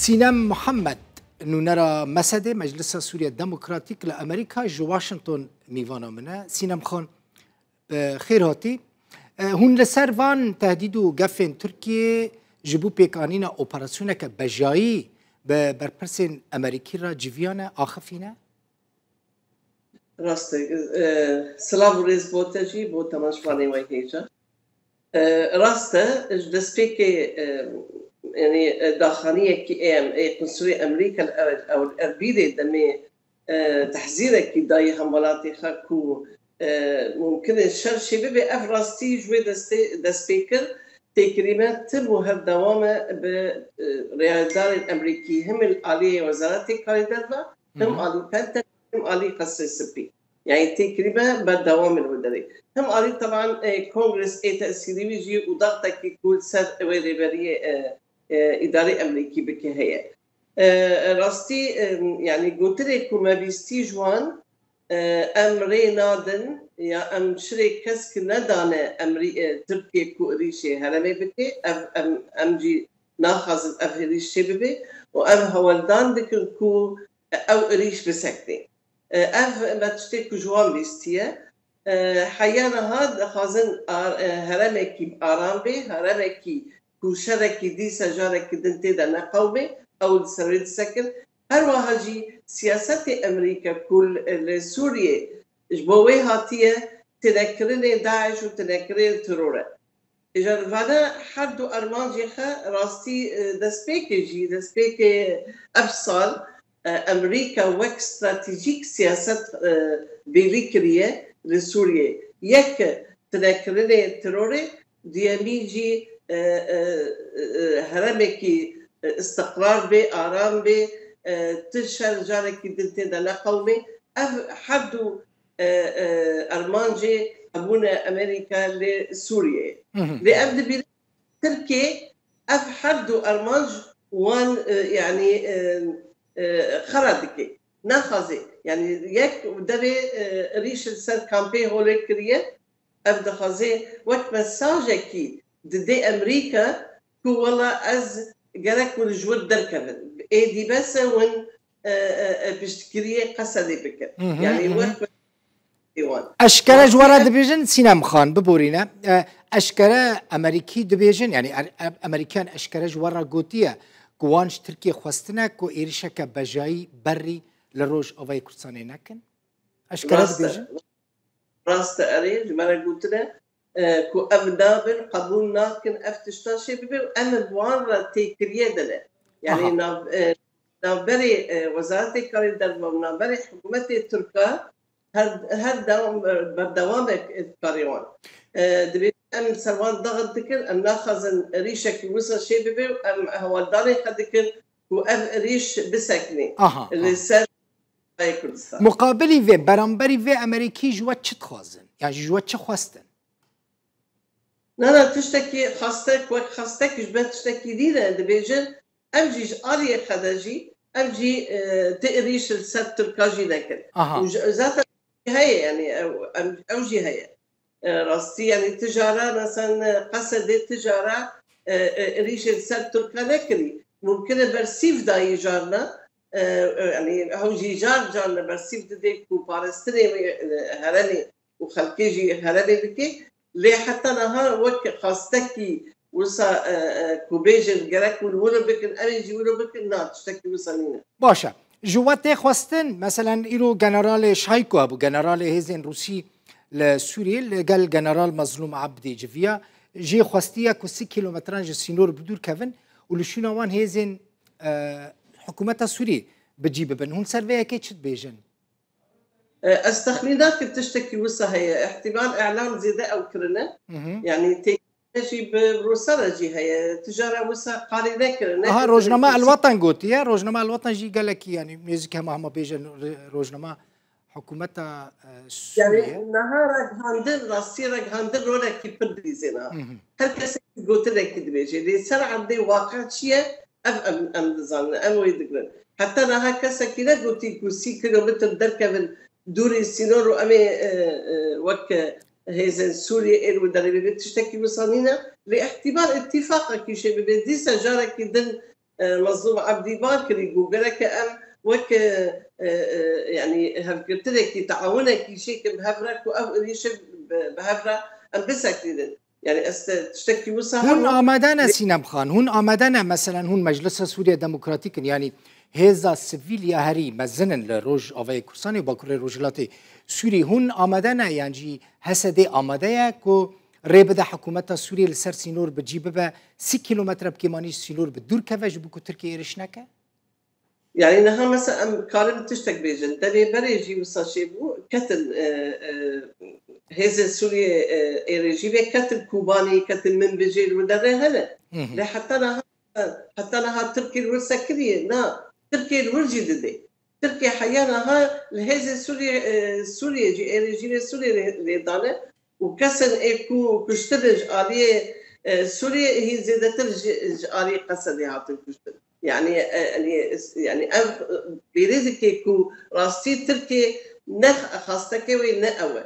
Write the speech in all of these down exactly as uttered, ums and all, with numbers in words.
Sînem Muhammed, nûnera mesedê Meclisa Sûriya Demokratîk li Amerîka ji Washington mîvana min e. Sînem Xan, bi xêr hatî. E, hûn li ser van tehdîd û gefên Tirkiyê ji bo pêkanîna operasyoneke bejayî bi berpirsên Amerîkî re civiyane, axifîne? Rast e. E, silav û rêz bo te jî, bo temaşvanê we hêja. E, rast e, ji destpêkê, e, yanî, e, daxaniyekî ê em, ê Qunsulê Amerîka li Ew-, Ew-, Erbîlê demê, e, tehzîrekî dayî hemwelatê xwe ku, e, mumkin e şer çê bibe, ev rastî ji wê destê, dest pê kir, têkilî me tim û hevdewam e bi, e, rêdarên Amerîkî, him li aliyê Wezaretê Karê Derve, Hı him hı. alî Pentagon, him alî Qesrê Spî. Yani têkilî me berdewam in wê derê. Him alî teban, e, Kongres ê tesîrî wî jî û daxtekî ku li ser wê rêberiyê, e, e, îdarê Amerîkî bike heye. E, rastî, e, yani gotinê ku me bîstî ji wan, e, em rê nadin ya em şirê kesk nedane Amerî-, e, Tirkiye ku êrîşê herêmê bike, ev, em, em jî naxwazin ev êrîş çê bibe û em hewldan dikin ku ew êrîş bisekine. E, ev me tiştê ku ji wan bîstiye. E, heya niha dixwazin ar-, e, herêmekî aram bê, herêmekî ku şerekî dîsa carekî din tê de neqewime, ew li ser wê disekin. Her wiha jî siyasetê Amerîka ku li, li Sûriyê ji bo wê hatiye, tinekirinê DAIŞ û tinekirinê teror e. Îja li vana her du armancê xwe rastî, e, destpêkê jî, destpêkê ev sal, e, Amerîka wek stratejîk siyaset, e, bêlî kiriye li Sûriyê. Yek tinekirinê terorê, duyemî jî, e, e, e, herêmekî, e, istiqrar bê, aram bê, e, tu şer carekî din tê de neqewimê. Ev her du, e, e, armancê hebûne Amerîka li Sûriyeyê. Hı hı. Lê ev dibîne Tirkiye ev her du armanc wan, e, yanî, e, e, xera dike. Naxwaze. Yanî yek devê, e, êrîş li ser kampê holê kiriye. Ev dixwaze wek mesajekî dide Amerîka ku wela ez gerek hûn ji wir derkevin. Êdî bes e hûn, e, e, e, piştgiriyê Qesedê bikin. Hı hı, Yani hı hı. wek wan. Eşkere ji we re Rastî dibêjin, Sînem Xan, biborîne. E, eşkere Amerîkî dibêjin, yani er-, e-, Amerîkiyan eşkere ji we re gotiye ku wan ji Tirkiye xwestine ku êrişeke bejayî berî li Rojavayê Kurdistanê nekin? Eşkere Rast e. dibêjin? Rast e, erê, ji me re gotine, e, ku em nabin, qebûl nakin, ev tişta çê bibe û em bi wan re têkiliyê de ne. Yani Aha. nav-, e, navberê, e, Wezaretê Karê Derve û navberê hikûmetê Tirka her, her dewam, e, berdewam e karê wan. E, divê em ser wan daxit dikin, em naxwazin êrîşekî wisa çê bibe û em hewaldanê xwe dikin ku ev êrîş bisekine Aha, li aha. ser Rojavayê Kurdistan. Muqabilî vê, beramberî vê Amerîkî ji we çi dixwazin? Yan jî ji we çi xwestin? Na, na, tiştekî xastek, wek xastek ji me tiştekî dî ne. Dibêjin, em jî ji aliyê xwe de jî, em jî, e, ti êrîş li ser Tirka jî nekin. Aha. Û ji, zaten heye, yani, ew, em, ew jî heye. E, rastî, yani, tijara, mesela, e, Qesedê tijara, e, e, êrîşê li ser Tirka nekirî. Mumkin e bersîv dayî carna, e, e, yani, ew jî car carna bersîv didê ku parastinê wê, e, herêmê û xelkê jî herêmê bike. Lê heta niha wek xastekî wisa, e, e, ku bêjin gerek hûn wilo bikin, em ê jî wilo bikin, na, tiştekî wisa nîne. Baş e. Ji we tê xwestin, meselen, îro generalê Şayko hebû, generalê hêzên Rûsî li Sûriyê, li gel general Mezlûm Ebdî civiya, jê xwestiye ku sî kîlometran ji sînor bi dûr kevin û li şûna wan hêzên, e, hikûmeta Sûriyê bi cî bibin. Hûn ser vê yekê çi dibêjin? E, ez texmîn nakim tiştekî wisa heye. Îhtîmal îlan zêde ew kirine. Hı hı. Yani têkilî jî bi Rûsa re jî heye. Tijara wisa qarî nekirine. Aha, rojnama El Watan gotiye. Rojnama El Watan jî gelekî, yani, nêzîk hema hema bêje ro-, rojnama hikûmeta, e, Yani Sûriye. Niha reghandin, rastî reghandin rolekî pir dirîzê na. Hı hı. Her kesekî gotinekî dibêje. Lê ser erdê waqe çi ye? Ev em, em dizanin, em wê digirin. Heta niha kesekî negotî ku sî kilometr derkevin dûrî sînor û em ê, e, e, wek hêzên Sûriyê ên û derê bibe, tiştekî wisa nîne. Lê îhtîmal îtîfaqekî çê bibe, dîsa carekî din e, Mezlûm Ebdî bar kirî, ku gereke em wek, e, e, e, yanî hevgirtinekî, teawunekî şêkin bi hev re, ku ev êrîşe bi, bi hev re em bisekinînin. Yanî ez te tiştekî wisa Hûn hema amade ne, Sînem Xan, hûn amade ne, meselen, hûn Meclisa Sûriye Demokratîk in, yanî hêza sivîl ya herî mezin in li Rojavayê Kurdistanê û Bakurê Rojhilatê Sûrî, hûn amade ne, yan jî H S D amade ye ku rê bide hikûmeta Sûriyê li ser sînor bi cî bibe, sî kîlometre bi kêmanî ji sînor bi dûr keve, ji bo ku Tirkiye êrîş neke? Yanî niha mesela em karin tiştek bêjin. Demê berê jî wisa çêbû, ketin, e, e, hêzên Sûriyê, e, ê rejîmê ketin Kobanî, ketin Minbicê, li derê hene. Hı hı. Lê heta niha, heta niha Tirkiye li wir sekiriye. Na, Tirkiye li wir jî didê. Tirkiye heya niha li hêzên Sûriyê, e, Sûriyê jî, ê rejîmê Sûriyê lê, lê dane û kesên ê ku kuştin ji aliyê, e, Sûriyê hîn zêdetir ji, ji aliyê Qesedê hatin kuştin. Yanî, e, yanî, yanî ev, e, bêrê dike ku rastî Tirkiye ne xasteke wê ne ew e.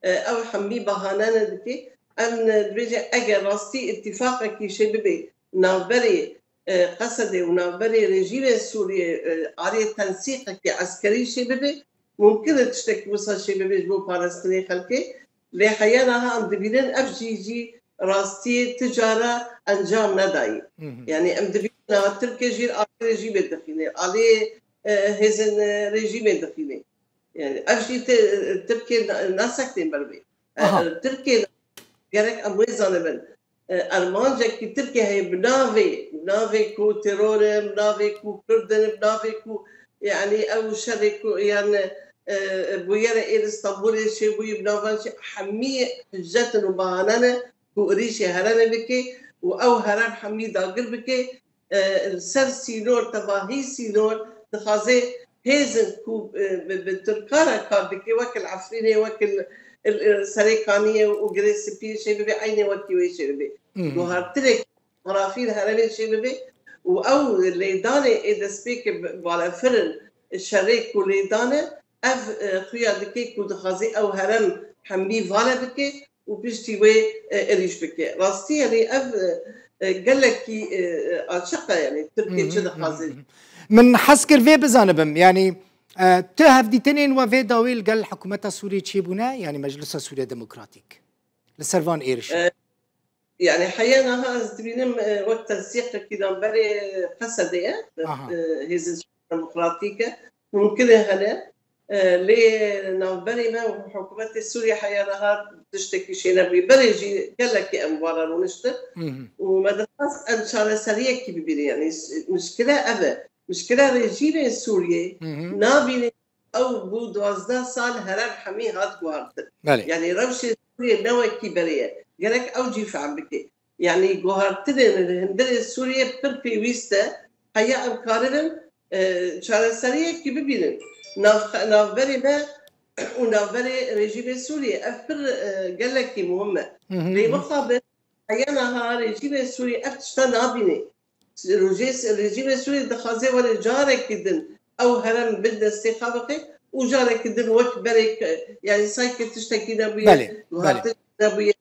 E, ew hemî bahane ne dike. Em, e, dibêje eger rastî îtîfaqekî şê bibe navberê, e, Qesedê û navberê rejîmê Sûriyê, e, arê tensîqekî eskerî şê bibe, mumkin e tiştekî wisa şê bibe ji bo parastinê xelkê. Lê heya niha em dibînin ev jî jî rastiyê ti cara encam nedayî. Hı hı. Yanî em dibînin niha Tirkiye jî alê rejîmê dixîne, alê, e, hêzên, e, rejîmê dixîne. Yanî ev jî ti-, Tirkiye na-, naseknên ber vê. E, Aha. e, Tirkiye gerek em wê zanibin. E, armancekî Tirkiye heye bi navê, bi navê ku teror e, bi navê ku Kurd in, bi navê ku, yanî ew şerê ku, yan, e, bûyere ê li Stenbolê çêbûyî, bi navan çi hemî hicet in û bahane ne ku êrîşê herêmê bike û ew herêm hemî dagir bike. E, li ser sînor, tevahî sînor, dixwaze hêzin ku, e, bi, bi Tirka re kar dike, wek li Efrînê, wek li, li, li Serêkaniyê û Girê Spiyê çê bibe, eynê wekî wê çê bibe. Hı hı. Guhartinekî coxrafî li herêmê çê bibe û ew lêdanê ê destpêkê bi-, balefir in, şerê ku lêdane, ev, e, xuya dike ku dixwaze ew herêm hemî vale bike û piştî wê, e, êrîş bike. Rastî, yanî ev, e, e, gelekî, e, e, açiq e, yanî Tirkiye Hı hı, çi hı hı, dixwaze. hı hı. Min hez kir vê bizanibim, yanî, e, tu hevdîtinên we vê dawî li gel hikûmeta Sûriyê çêbûne, yanî Meclisa Sûriye Demokratîk, li ser van êrişan? E, yanî heya niha ez dibînim, e, wek tensîqekî navberê Qesedê ye, Aha. e, hêzên demokratîk e. Mumkin e hene. E, lê navberê me û hikûmetê Sûriyê heya niha tiştekî şê nebûye. Berê jî gelekî em wan re rûniştin Hı hı. û me dixwest em çareseriyekî bibînin. Yanî s-, mişkile ev e. Mişkila rejîmê Sûriyê Hı hı. nabîne ew bû duwazdeh sal herêm hemî hat guhartin. Belê. Yanî rewşê Sûriyê ne wekî berê ye. Gerek ew jî fehm bike. Yanî guhartinên li hundirê Sûriyê pir pêwîst e. Heya em karibin, e, çareseriyekî bibînin. Nav-, navberê me û navberê rejîmê Sûriyê. Ev pir, e, gelekî muhim e. Hı hı, Lê hı. mixabin heya niha rejîmê Sûriyê ev tişta nabîne. Rojê, rejîmê Sûriyê dixwaze were carekî din ew herêm bin destê xwe bixe û carekî din wek berê, yanî sankî tiştekî nebûye, Belê, guhartin belê. nebûye.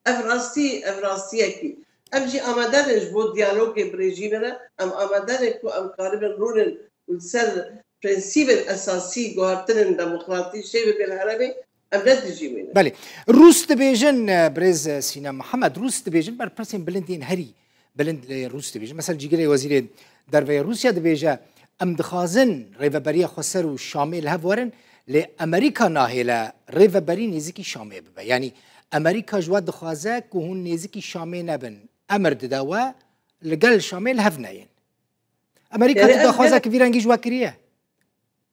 Ev rastî, ev rastiyekî. Em jî amade ne ji bo diyalogê bi rejîmê re, em amade ne ku em karibin rûnin û li ser prensîbên esasî guhartinên demokratî şê bibe li herêmê, em ne dijî wê ne. Belê. Rûs dibêjin, e, birêz, e, Sînem Mihemed, Rûs dibêjin, berpirsên bilind yên herî bilind lê Rûs dibêjin. Mesela Cîgirê Wezîrê Derve yê Rûsya dibêje, em dixwazin rêveberiya xweser û Şamê li hev werin, lê Amerîka nahêle rêveberî nêzîkî Şamê bibe. Yanî Amerîka ji we dixwaze ku hûn nêzîkî Şamê nebin. Emir dide we li gel Şamê li hev neyên. Amerîka Yanî tu ev daxwazek vî rengî ji we kiriye?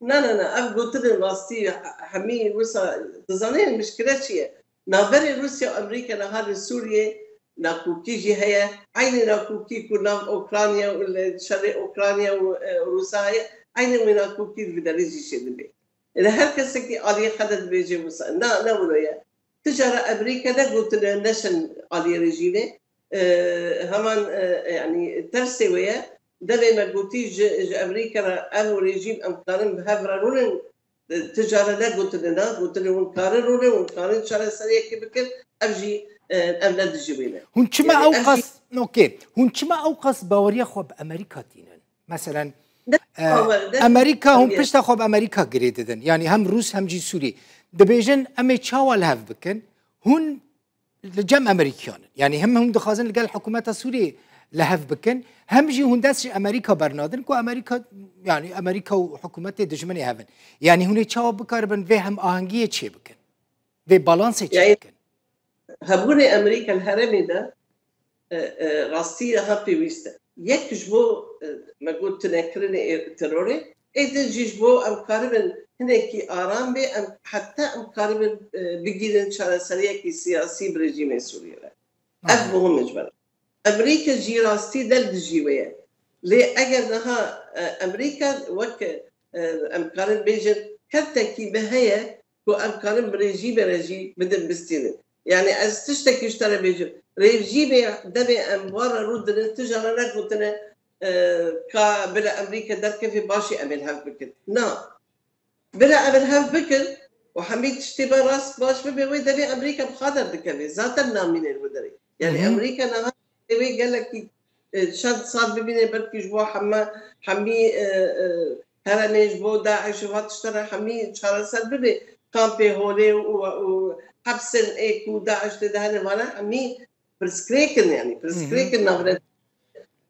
Na, na, na, ev gotinên rastî he-, hemî wisa dizane mişkile çi ye? Navberê Rûsya û Amerîka niha li Sûriyê nakokî jî heye. Eynî nakokî ku nav Ukrayna û li şerê Ukrayna û, e, Rûsa heye. Eynî wê nakokî li vî derê jî şê dibe. Li her kesekî aliyê xwe de dibêje wisa. Na, ne wilo ye. Ti cara Amerîka negotine neşin aliyê rejîmê. E, heman, e, yanî tersê wê ye. Devê me gotî ji, ji Amerîka re ev û rejîm em karin bi hev re rûnin, e, ti cara negotine, na, gotine hûn karin rûnin, hûn karin çareseriyekê bikin, ev jî, e, ev ne dijî wê ne. Hûn çima Yanî ew ev jî qas, okê, hûn çima ew qas baweriya xwe bi Amerîka tînin? Meselen, e, Amerîka, hûn pişta xwe bi Amerîka girê didin. Yanî hem Rûs hem jî Sûrî. Dibêjin, em ê çawa li hev bikin? Hûn li cem Amerîkiyan in. Yanî hem hûn dixwazin li gel hikûmeta Sûriyê li hev bikin, hem jî hûn dest ji Amerîka bernadin ku Amerîka, yanî Amerîka û hikûmetê dijminê hev in. Yanî hûn ê çawa bikaribin vê hemahengiyê çê bikin? Vê balansê çê bikin? Hebûnê Amerîka li herêmê de, e, e, rastî niha pêwîst e. Yek ji bo, e, me got tunekirinê ê terorê, ê din jî ji bo em karibin hinekî aram bê, em heta em karibin, e, bigîrin çareseriyekî siyasî bi rejîmê Sûriyê re. Ev muhim e ji me re. Amerîka jî rastî der dijî wê ye. Lê eger niha, e, Amerîka wek, e, em karin bêjin, kertekî me heye ku em karin bi rejîmê re jî bidin bistînin. Yani ez tiştekî ji te re bêjim. Rejîmê demê em wan re rû dinin, tija re negotine, e, ka bila Amerîka derkeve, başê em ê li hev bikin. Na. Bila em li hev bikin û hemî tiştê me rast baş bibe, wê demê Amerîka bi xwe derdikeve. Zaten namîne li wê derê. Yani Amerîka niha wê gelekî, e, çend sal bibîne, belkî ji bo heme, hemî, e, e, heremê ji bo DAIŞ û va tişte re hemî çareser bibe. Kampê holê û, û hepsên ê ku DAIŞ tê de hene, vana hemî pirsgirêk in, yani pirsgirêk in navre.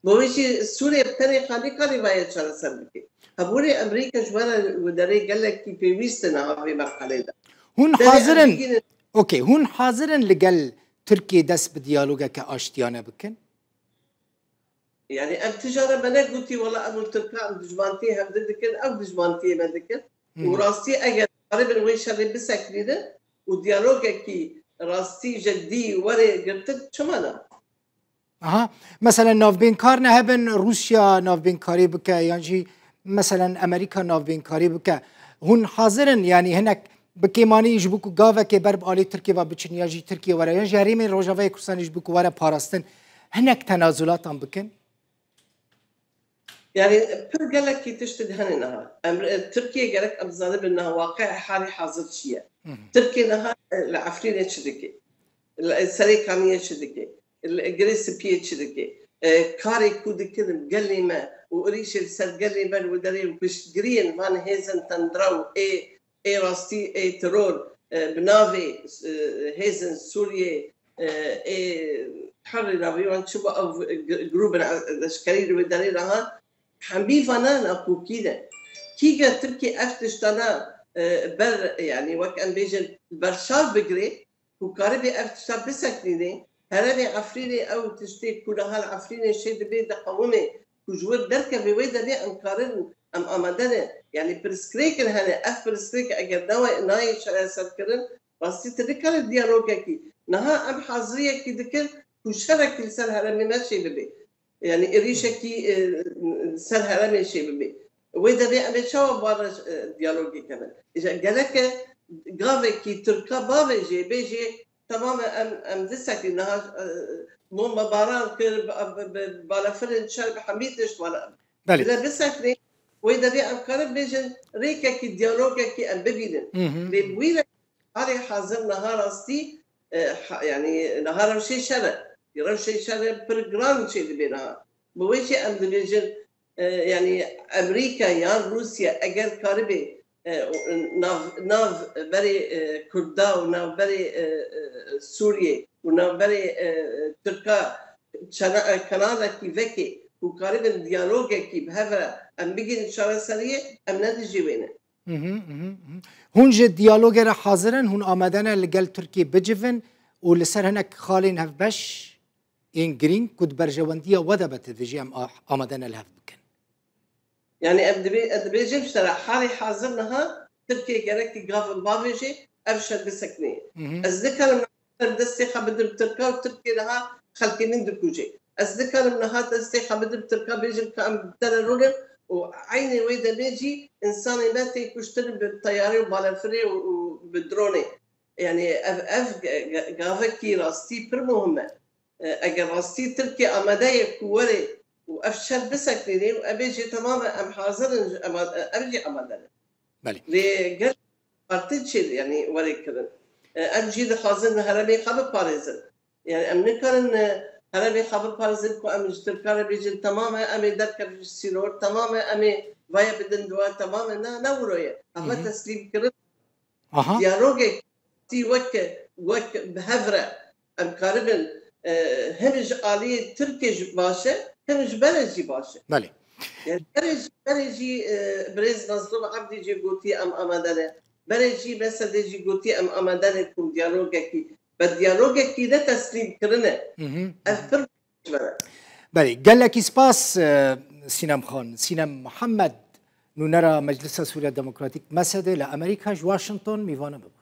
Bo wê jî Sûriye bi tenê xalî xalî vaye çareser bike. Hebûrê Amerîka ji we re wê derê gelekî pêwîst e niha vê merhelê de. Hûn hazir in, okey, hûn hazir in li gel Tirkiyê dest bi diyalogeke aştiyane bikin? Yani em tijara me negotî, wela em û Tirka em dijmantiyê hevdi dikin, ew dijmantiyê me dikin. Û rastî eger karibin wê şerê bisekinînin û diyalogekî rastî jedî were girtin, çima ne? Aha. Mesela navbênkar ne hebin, Rûsya navbênkarî bike, yan jî meselen Amerîka navbênkarî bike. Hûn hazir in, yanî hinek bi kêmanî ji bo ku gavekê ber bi alî Tirkiye ve biçin, ya jî Tirkiye were, yan jî herêmên Rojavayê Kurdistanê ji bo ku were parastin, hinek tenazulatan bikin? Yani pir gelekî tiştên hene niha. Em, e, Tirkiye gerek em zanibin niha waqiya halî hazir çi ye. Tirkiye niha, e, li Efrînê çi dike? Li Serê Kaniyê çi dike? Li Girê Spiyê çi dike? E, karê ku dikin gelê me û êrîşê li ser gelê me li wê derê û piştgiriyên van hêzên tendra û ê ê rastî, ê teror, e, bi navê, e, hêzên Sûriyê, e, ê herrê navê wan çi bû, ev g-, grûbin, e, leşkerî li wê derê re ha, hemî vana nakokî ne. Kîge Tirkî ev tiştana, e, ber, yani wek em bêjin, berçav bigirê, ku karibê ev tişta bisekinînê, herêmê Efrînê ew tiştê ku niha li Efrînê şê dibê diqewimê, ku ji wir derkeve, wê demê em karin, em amade ne. Yani pirsgirêkin hene, ev pirsgirêk eger nawe-, nayê çareserkirin, rastî tu nikare diyalogekî. Niha em haziriyekî dikin ku şerekî li ser herêmê me çêbibe. Yani êrîşekî, e, ser herêmê çêbibe. Wê demê em ê çawa bi wan re, e, diyalogê kevin? Îja gereke gavekî Tirka bavêjê, bêjê, temam e, em, em disekîn niha, e, bombebaran kir, bi, bi, bi balafirên çer, bi hemî tişt wala. Belê. Bila bisekînê, wê demê em karin bêjin rêkekî, diyalogekî em bibînin. Lê bi wî re Halê hazir niha rastî, e, ha, yani niha rewşê şer e. Rewşê şer e pir giran çêdibe niha. Bi wê jî em dibêjin, e, yani Amerîka yan Rûsya eger karibê, e, nav, nav berê, e, Kurda û nav berê, e, e, Sûriyê û nav berê, e, Tirka çena-, e, kanalekî vekê û karibin diyalogekî bi hev re em bigihînin çareseriyê, em ne dijî wê ne. Mhm, mhm, mhm. Hûn ji diyalogê re hazir in, hûn amade ne li gel Tirkiyê bicivin û li ser hinek xalên hevbeş ên girîng ku di berjewendiya we de be, tu dibêjî em a-, amade ne li hev bikin? Yani em dibê-, em dibêjin ji te re halê hazir niha Tirkiye gerekî gavin bavêjê, ev şer bisekinê. Mhm. Ez nikarim Em destê xwe bidin Tirka û Tirkiye niha xelkê min dikuje. Ez nikarim niha destê xwe bidim Tirka bêjim ka em bi te re rûnin û eynê wê demê jî însanê me tê kuştin bi teyarê û balefirê û, û bi dronê. Yani ev, ev ge-, ge-, gavekî rastî pir muhim e. E, eger rastî Tirkiye amade ye ku were û ev şer bisekinîne û em bêjê temam e, em hazir in, em a-, ev jî amade ne. Belê. Lê gel parti çê, yani were kirin. E, em jî dixwazin herêmê xwe biparêzin. Yani em nikarin, e, Herêmê xwe biparêzin ku em ji Tirkan re bêjin, temam e, em ê derkevin ji sînor, temam e, em ê vaya bidin di we, temam e. Na, ne wiro ye. Ev Hı hı. teslîm kirin. Aha. Diyalogek tî wek, wek bi hev re em karibin, e, hem ji aliyê Tirkê jî baş e, hem ji berê jî baş e. Belê. Yani berê jî, berê jî, e, birêz Mazlûm Ebdî jî gotî em amade ne. Berê jî Mesedê jî gotî em amade ne ku diyalogekî, be diyalogekî ne teslîm kirine. Hı hı, hı Ev hı. pir ji me re. Belê, gelekî spas, e, Sînem Xan. Sînem Mihemed, nûnera Meclisa Sûriya Demokratîk, Mesedê, li Amerîka ji Washington mîvana me bû.